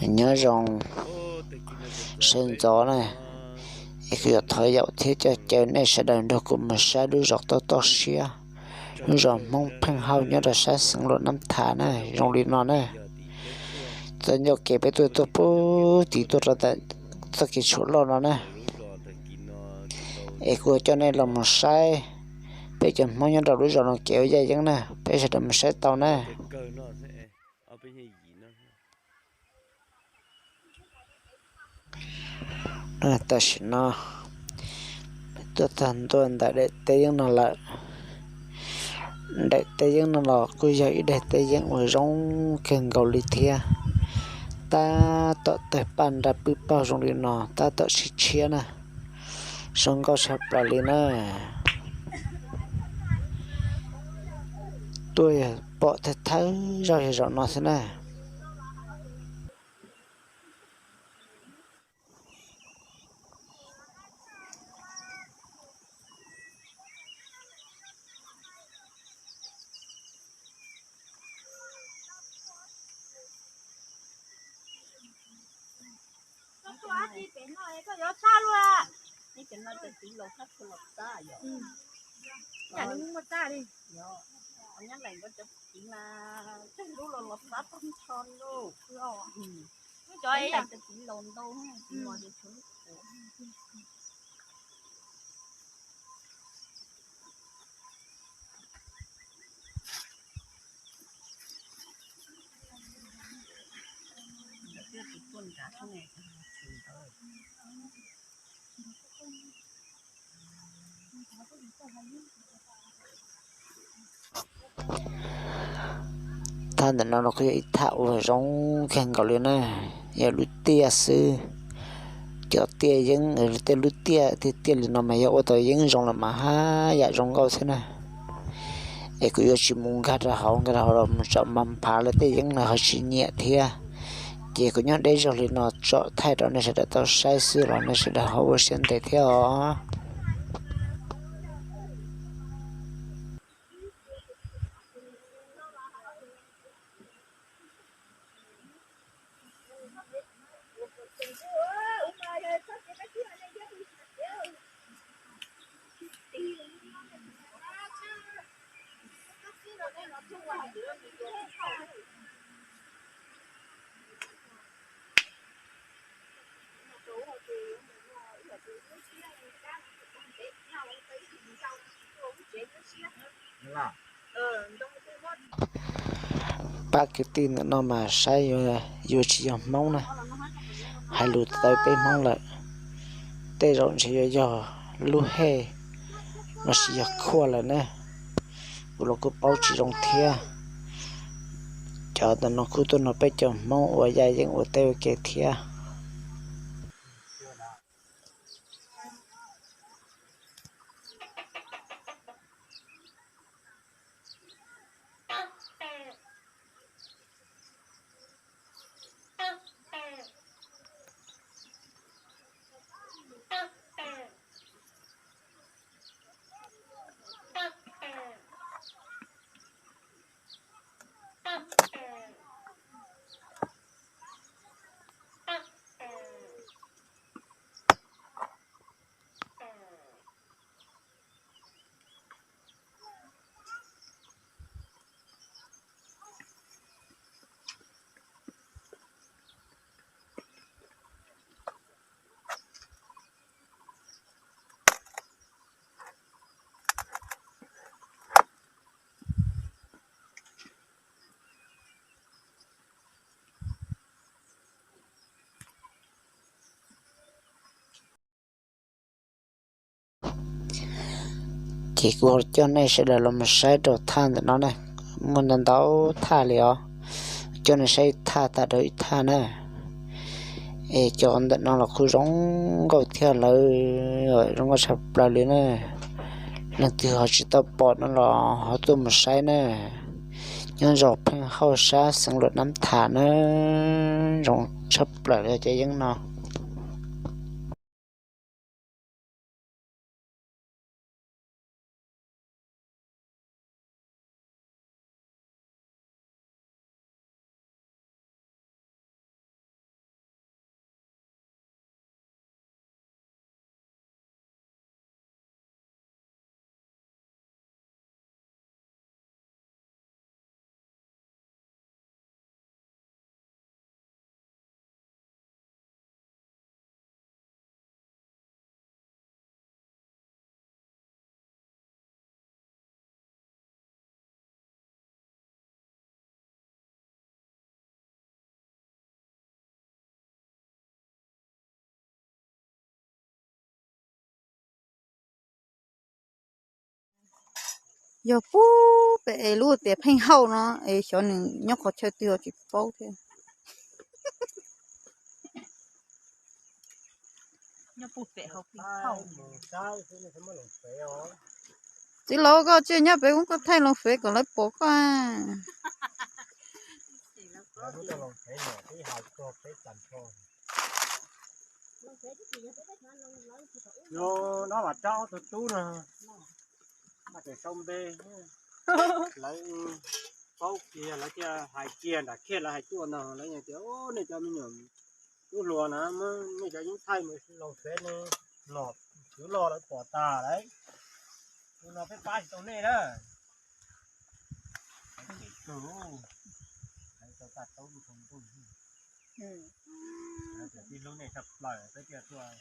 Nyob zoo sawv ntxov na, es kuv yuav thov yaum thiab coj caw nej sawv daws nrog kuv mus saib lub zos toj toj siab, lub zos Hmoob Pheej Hauj nyob rau sab xeev Luam Nab Thas na, zoo li no na. Txoj ncauj kev peb tuaj tuaj pub tim tuaj rau txoj kev tshuam loj no na. Es kuv coj nej los mus saib peb cov Hmoob nyob rau lub zos no kev ua yaj yeeb na, peb sawv daws mus saib tau na. Tam sim no tuaj txog ntua ntawm daim teb yeeb no lawm. Daim teb yeeb no los kuj yog ib daim teb yeeb uas zoo kawg nkaus li thiab. Tab tom tawg paj nra pwj paug zoo li no, tab tom tshiab tshiab na, zoo nkauj tshaj plaws li na. Tuaj yog pom thawj thawj zaug yog zaum no xwb na. Thaj ntawm no los kuj yog ib thaj uas zoo kawg nkaus li na, yog lub tiaj xwb. Cov tiaj yeeb, tej lub tiaj tiaj tiaj li no mas yog ua tau yeeb zoo los mas haj yam zoo nkauj xwb na. Es kuv yuav tsis mus nkag rau hauv, nkag rau hauv los mus tsom mas phav lawv tej yeeb lawv ho tsis nyiam thiab. Ces kuv nyob deb zog li no tsom thaij rau nej sawv daws tau saib xwb los nej sawv daws ho ua siab ntev thiab os. Pab kwv tij ntawm no mas saib yuav tsis yog Hmoob na, hais lus tawv peb Hmoob lawm. Tej zaum ntshe yuav yog lub hej los sis yog khuaj lawm ne. Kuv los kuj paub tsis zoo thiab. Cov ntawm no kuj tuaj nrog peb cov Hmoob ua yaj yeeb ua teb ua ke thiab. Ces kuv coj nej sawv daws los mus saib rau thaj ntawm no na, muaj ntau ntau thaj li os. Coj nej saib ib thaj tas rau ib thaj na. Es cov ntawm no los kuj zoo nkauj thiab lawm, zoo nkauj tshaj plaws li na. Leej twg ho tsis tau pom no los ho tuaj mus saib na. Nyob zos Pheej Hauj sab xeev Luam Nab Thas na, zoo tshaj plaws li cov yeeb no. Yog pub pem es lub tias Pheej Hauj no es xyov nws nyob qhov chaw twg os tsis paub thiab. Txiv laus koj tsis nyob pem ub koj thaij loo fev kom lawv pom koj. Yog no mas rab ob tug tub no, mas tseem sau npe, lawv paub kiag lawv thiaj hais kiag nram khej lawv hais tuaj no lawv tias nej cov me nyuam tub hluas na, nej cov yeej thaij mus loo fev ne, nom tswv loj lawv pom tas lawm. Tus no peb pab tsis tau nej na. Tau tag taub lub tib hlub nej tshaj plaws peb thiaj tuaj